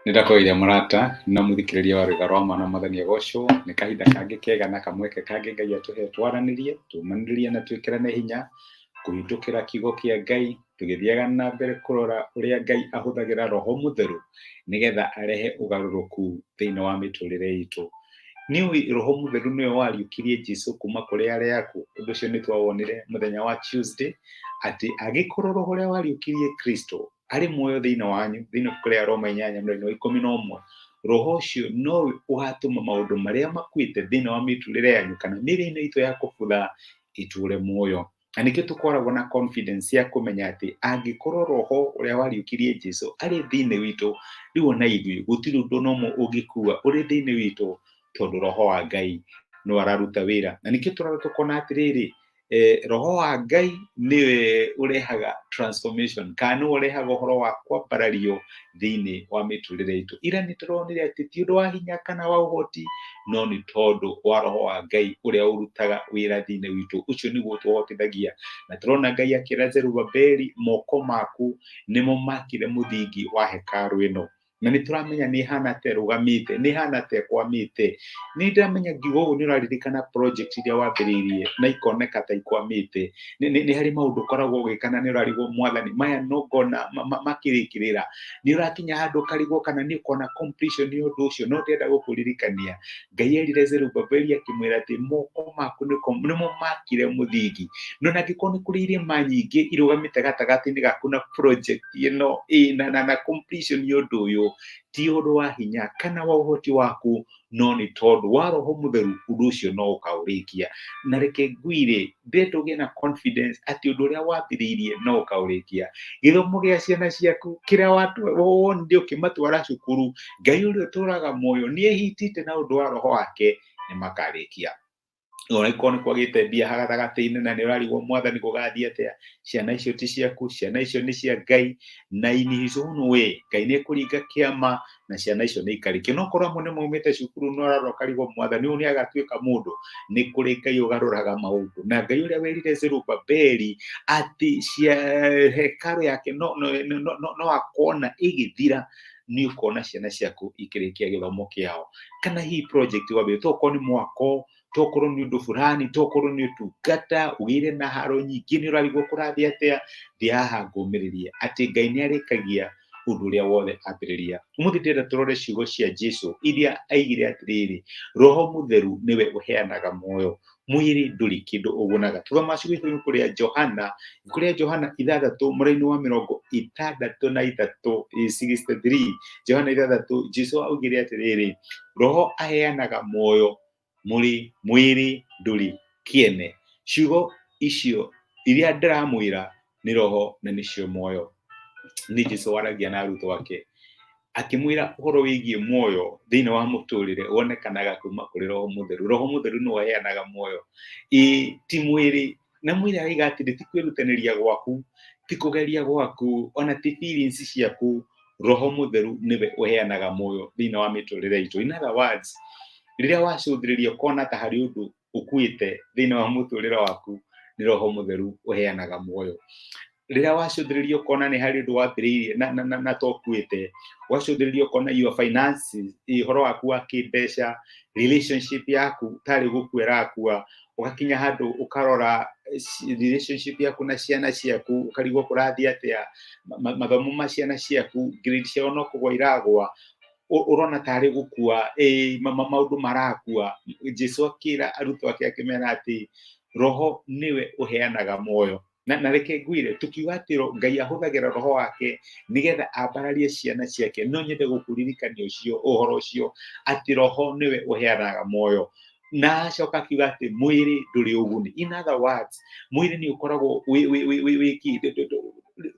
Nĩndakũgeithia mũrata na mũthikĩrĩria wa rwĩga rwa mwana Mwathani agocwo. Nĩ kahinda kangĩ kega na kamweke kangĩ Ngai atũhe twaranĩrie, tũmanĩrĩrie na twĩkĩrane hinya kũhĩtũkĩra kiugo kĩa Ngai, tũgĩthiaga na mbere kũrora ũrĩa Ngai ahũthagĩra Roho Mũtheru nĩgetha arehe ũgarũrũku thĩinĩ wa mĩtũrĩre itũ. Nĩũĩ Roho Mũtheru nĩwe wariũkirie Jesu kuma kũrĩ arĩa akuũ? Ũndũ ũcio nĩ twawonire mũthenya wa Tuesday, atĩ angĩkorwo Roho ũrĩa wariũkirie Kristo arĩ muoyo thĩinĩ wanyu, thĩinĩ wa ibuku rĩa Roma 8:11, Roho ũcio nowe ũgatũma maũndũ marĩa makuĩte thĩinĩ wa mĩtũrĩre yanyu kana mĩĩrĩ-inĩ itũ ya kũbutha ĩtũre muoyo. Na nĩkĩo tũkoragwo na confidence ya kũmenya atĩ angĩkorwo Roho ũrĩa wariũkirie Jesu arĩ thĩinĩ witũ, rĩu ona ithuĩ gũtirĩ ũndũ ona ũmwe ũngĩkua ũrĩ thĩinĩ witũ, tondũ Roho wa Ngai no araruta wĩra. Na nĩkĩo tũrarora tũkona atĩrĩrĩ, Roho wa Ngai nĩwe ũrehaga transformation kana nĩwe ũrehaga ũhoro wa kwambarario thĩinĩ wa mĩtũrĩre itũ. Ira nĩ tũronire atĩ ti ũndũ wa hinya kana wa ũhoti, no nĩ tondũ wa Roho wa Ngai ũrĩa ũrutaga wĩra thĩinĩ witũ. Ũcio nĩguo ũtũhotithagia. Na tũrona Ngai akĩra Zerubabeli, moko maku nĩmo makire mũthingi wa hekarũ ĩno. Na nĩ tũramenya nĩ ĩhana ta ĩrũgamĩte, nĩ ĩhana ta ĩkwamĩte. Nĩ ndĩramenya ngiuga ũguo nĩ ũraririkana project iria wambĩrĩirie na ikoneka ta ikwamĩte. Nĩ harĩ maũndũ ũkoragwo ũgĩka na nĩ ũrarigwo Mwathani maya no ngona makĩrĩkĩrĩra. Nĩ ũrakinya handũ ũkarigwo kana nĩ ũkona completion ya ũndũ ũcio, no ndĩrenda gũkũririkania Ngai erire Zerubabeli akĩmwĩra atĩ moko maku nĩmo makire mũthingi. No na angĩkorwo nĩ kũrĩ irĩma nyingĩ irũgamĩte gatagatĩ-inĩ gaku na project ĩno na completion ya ũndũ ũyũ, ti ũndũ wa hinya kana wa ũhoti waku, no nĩ tondũ wa Roho Mũtheru ũndũ ũcio no ũkaũrĩkia. Na reke ngwĩre, ndĩrenda ũgĩe na confidence atĩ ũndũ ũrĩa wambĩrĩirie no ũkaũrĩkia. Gĩthomo gĩa ciana ciaku kĩrĩa wonire ũkĩmatwara cukuru, Ngai ũrĩa ũtũraga muoyo nĩ ehĩtĩte na ũndũ wa Roho wake nĩ makarĩkia. Ona ikorwo nĩ kwagĩte mbia gatagatĩ-inĩ na nĩ ũrarigwo Mwathani gũgathiĩ atĩa, ciana icio ti ciaku, ciana icio nĩ cia Ngai, na in his own way Ngai nĩ ekũringa kĩama na ciana icio nĩ ikarĩkia. No korwo amwe nĩ maumĩte cukuru no ũrarora ũkarigwo Mwathani ũyũ nĩ agatuĩka mũndũ, nĩ kũrĩ Ngai ũgarũraga maũndũ. Na Ngai ũrĩa werire Zerubabeli atĩ hekarũ yake no akona ĩgĩthira, nĩ ũkona ciana ciaku ikĩrĩkia gĩthomo kĩao. Kana hihi project wambĩrĩria, tokorwo nĩ mwako, tokorwo nĩ ũndũ fulani, tokorwo nĩ ũtungata, ũgĩire na haro nyingĩ nĩ ũrarigwo kũrathiĩ atĩa, ndĩ haha ngũmĩrĩrie atĩ Ngai nĩ arĩkagia ũndũ ũrĩa wothe ambĩrĩria. Ũmũthĩ ndĩrenda tũrore ciugo cia Jesu iria aigire atĩrĩrĩ, Roho Mũtheru nĩwe ũheanaga muoyo, mwĩrĩ ndũrĩ kĩndũ ũgunaga. Tũthoma ciugo icio ibuku rĩa Johana, ibuku rĩa Johana 6:63, 63, Johana 6, Jesu augire atĩrĩrĩ, Roho aheanaga muoyo, mwĩrĩ ndũrĩ kĩene. Ciugo icio iria ndĩramwĩra nĩ roho na nĩcio muoyo. Nĩ Jesu waragia na arutwo ake akĩmwĩra ũhoro wĩgiĩ muoyo thĩinĩ wa mũtũrĩre wonekanaga kuma kũrĩ Roho Mũtheru. Roho Mũtheru nĩwe ũheanaga muoyo, ĩ ti mwĩrĩ. Na mwĩrĩ araiga atĩrĩ, ti kwĩrutanĩria gwaku, ti kũgeria gwaku, ona ti feelings ciaku. Roho Mũtheru nĩwe ũheanaga muoyo thĩinĩ wa mĩtũrĩre itũ. In other words, rĩrĩa wacũthĩrĩria ũkona ta harĩ ũndũ ũkuĩte thĩinĩ wa mũtũrĩre waku, nĩ Roho Mũtheru ũheanaga muoyo. Rĩrĩa wacũthĩrĩria ũkona nĩ harĩ ũndũ wambĩrĩirie na tokuĩte, wacũthĩrĩria ũkona your finances, ũhoro waku wa kĩmbeca, relationship yaku tarĩ gũkua ĩrakua, ũgakinya handũ ũkarora relationship yaku na ciana ciaku, ũkarigwo kũrathiĩ atĩa, mathomo ma ciana ciaku, grade ciao no kũgwa iragwa, ũrona tarĩ gũkua, maũndũ marakua. Jesu akĩra arutwo ake akĩmera atĩ Roho nĩwe ũheanaga muoyo. Na reke ngwĩre, tukiuga atĩ Ngai ahũthagĩra Roho wake nĩgetha ambararie ciana ciake, no nyende gũkũririkania ũcio ũhoro ũcio atĩ Roho nĩwe ũheanaga muoyo. Na acoka akiuga atĩ mwĩrĩ ndũrĩ ũguni. In other words, mwĩrĩ nĩ ũkoragwo wĩ kĩ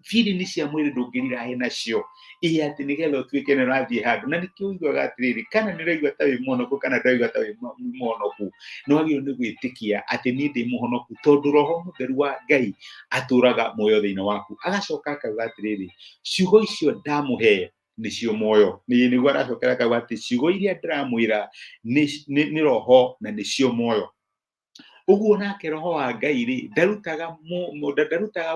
feeling cia mwĩrĩ ndũngĩrirahe nacio, ĩ atĩ nĩgetha ũtuĩke nĩ ũrathiĩ handũ. Na nĩkĩo ũiguaga atĩrĩrĩ, kana nĩ ũraigua ta wĩ mũhonoku kana ndũraigua ta wĩ mũhonoku, nĩ wagĩrĩirwo nĩ gwĩtĩkia atĩ niĩ ndĩ mũhonoku tondũ Roho Mũtheru wa Ngai atũraga muoyo thĩinĩ waku. Agacoka akauga atĩrĩrĩ, ciugo icio ndamũhe nĩcio muoyo. Nĩguo aracokera akauga atĩ ciugo iria ndĩramwĩra nĩ roho na nĩcio muoyo. Ũguo nake Roho wa Ngai rĩ, ndarutaga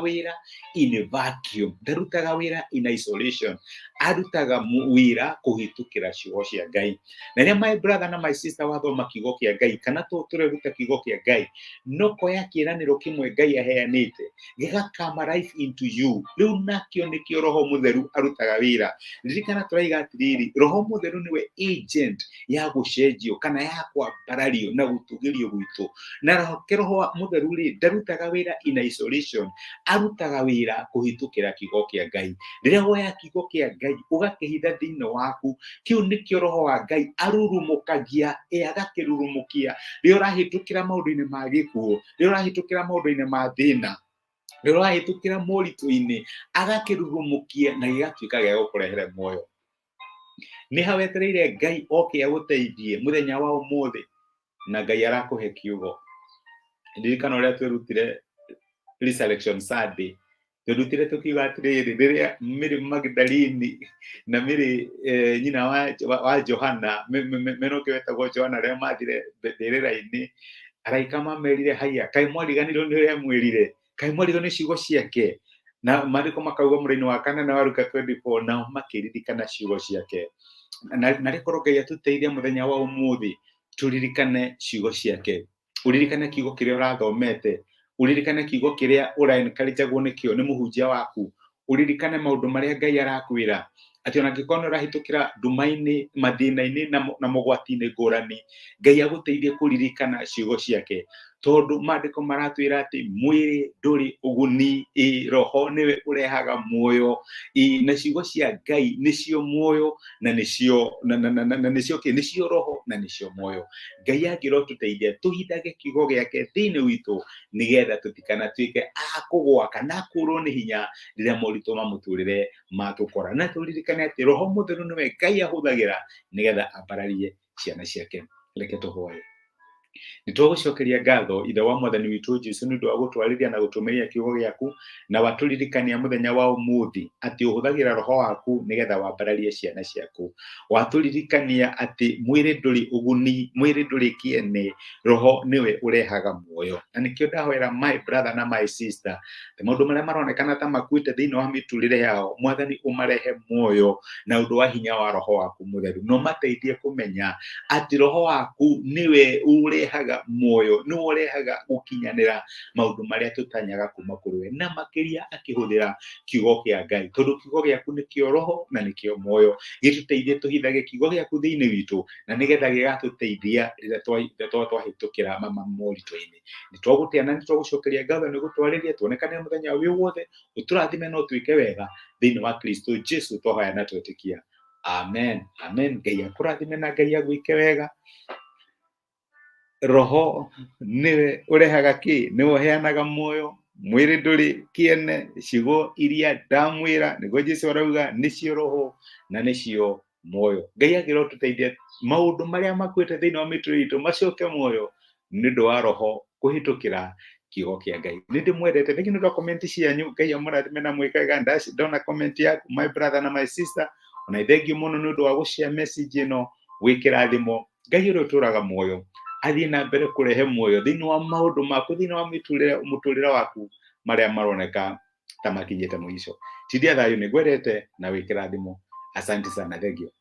wĩra in a vacuum, ndarutaga wĩra in isolation. Arutaga wĩra kũhĩtũkĩra ciugo cia Ngai. Na rĩrĩa, my brother na my sister, wathoma kiugo kĩa Ngai kana tũreruta kiugo kĩa Ngai, no koya kĩĩranĩro kĩmwe Ngai aheanĩte gĩgakama life into you, rĩu nakĩo nĩkĩo Roho Mũtheru arutaga wĩra. Ririkana tũraiga atĩrĩrĩ, Roho Mũtheru nĩwe agent ya gũcenjio kana ya kwambarario na gũtũgĩrio gwitũ. Na Roho Mũtheru rĩ, ndarutaga wĩra in isolation, arutaga wĩra kũhĩtũkĩra kiugo kĩa Ngai. Rĩrĩa woya kiugo kĩa Ngai ũgakĩhitha thĩinĩ waku, kĩu nĩkĩo Roho wa Ngai arurumũkagia, ĩ agakĩrurumũkia rĩrĩa ũrahĩtũkĩra maũndũ-inĩ ma gĩkuũ, rĩrĩa ũrahĩtũkĩra maũndũ-inĩ ma thĩna, rĩrĩa ũrahĩtũkĩra moritũ-inĩ, agakĩrurumũkia na gĩgatuĩka gĩa gũkũrehere muoyo. Nĩ ha wetereire Ngai oke agũteithie mũthenya wa ũmũthĩ? Na Ngai arakũhe kiugo. Ririkana ũrĩa twerutire Resurrection Sunday, twerutire tukiuga atĩrĩrĩ, rĩrĩa Mary Magdalene na Mary nyina wa Johana, mena ũngĩ wetagwo Johana, rĩrĩa mathire mbĩrĩra-inĩ, araika mamerire, "Haiya, kaĩ mwariganĩirwo nĩ ũrĩa mwĩrire? Kaĩ mwariganĩirwo nĩ ciugo ciake?" Na maandĩko makauga mũraini wa kanana wa Luka 24, nao makĩririkana ciugo ciake. Na rĩkorwo Ngai atũteithia mũthenya wa ũmũthĩ tũririkane ciugo ciake. Ũririkane kiugo kĩrĩa ũrathomete, ũririkane kiugo kĩrĩa ũra-encourage-agwo nĩkĩo nĩ mũhunjia waku, ũririkane maũndũ marĩa Ngai arakwĩra, atĩ ona angĩkorwo nĩ ũrahĩtũkĩra nduma-inĩ, mathĩna-inĩ na mogwati-inĩ ngũrani, Ngai agũteithie kũririkana ciugo ciake, tondũ maandĩko maratwĩra atĩ mwĩrĩ ndũrĩ ũguni, ĩ roho nĩwe ũrehaga muoyo, ĩ na ciugo cia Ngai nĩcio muoyo na nĩcio na nĩcio kĩ nĩcio roho na nĩcio muoyo. Ngai angĩrotũteithia tũhithage kiugo gĩake thĩinĩ witũ, nĩgetha tũtikanatuĩke a kũgũa kana a kũrwo nĩ hinya rĩrĩa moritũ ma mũtũrĩre matũkora. Na tũririkane atĩ Roho Mũtheru nĩwe Ngai ahũthagĩra nĩgetha ambararie ciana ciake. Reke tũhoe. Nĩ twagũcokeria ngatho, Ithe wa Mwathani witũ Jesu, nĩ ũndũ wa gũtwarĩria na gũtũmĩria kiugo gĩaku, na watũririkania mũthenya wa ũmũthĩ atĩ ũhũthagĩra roho waku nĩgetha wambararie ciana ciaku. Watũririkania atĩ mwĩrĩ ndũrĩ ũguni, mwĩrĩ ndũrĩ kĩene, roho nĩwe ũrehaga muoyo. Na nĩkĩo ndahoera my brother na my sister, atĩ maũndũ marĩa maronekana ta makuĩte thĩinĩ wa mĩtũrĩre yao, Mwathani, ũmarehe muoyo na ũndũ wa hinya wa Roho waku Mũtheru, na ũmateithie kũmenya atĩ roho waku nĩwe ũrehaga muoyo, nĩwe ũrehaga gũkinyanĩra maũndũ marĩa tũtanyaga kuma kũrĩ we, na makĩria akĩhũthĩra kiugo kĩa Ngai, tondũ kiugo gĩaku nĩkĩo roho na nĩkĩo muoyo. Gĩtũteithie tũhithage kiugo gĩaku thĩinĩ witũ, na nĩgetha gĩgatũteithia rĩrĩa twahĩtũkĩra moritũ-inĩ. Nĩ twagũtĩa na nĩ twagũcokeria ngatho nĩ gũtwarĩria. Tuonekane mũthenya wĩ wothe, ũtũrathime no twĩke wega thĩinĩ wa Kristo Jesu twahoya na twetĩkia. Amen, amen. Ngai akũrathime na Ngai agwĩke wega. Roho nĩwe ũrehaga kĩ? Nĩwe ũheanaga muoyo. Mwĩrĩ ndũrĩ kĩene. Ciugo iria ndamwĩra, nĩguo Jesu arauga, nĩcio roho na nĩcio muoyo. Ngai agĩrwo tũteithie maũndũ marĩa makuĩte thĩinĩ wa mĩtũrĩre itũ macoke muoyo nĩ ũndũ wa roho kũhĩtũkĩra kiugo kĩa Ngai. Nĩ ndĩmwendete. Thank you nĩ ũndũ wa comment cianyu. Ngai amũrathime na mwĩke wega. Ndona comment yaku, my brother na my sister, ona thank you mũno nĩ ũndũ wa gũshare message ĩno. Wĩ kĩrathimo. Ngai ũrĩa ũtũraga muoyo athiĩ na mbere kũrehe muoyo thĩinĩ wa maũndũ maku, thĩinĩ wa mũtũrĩre waku marĩa maroneka ta makinyĩte mũico. Tindia thayũ, nĩ ngwendete na wĩ kĩrathimo. Asante sana, thank you.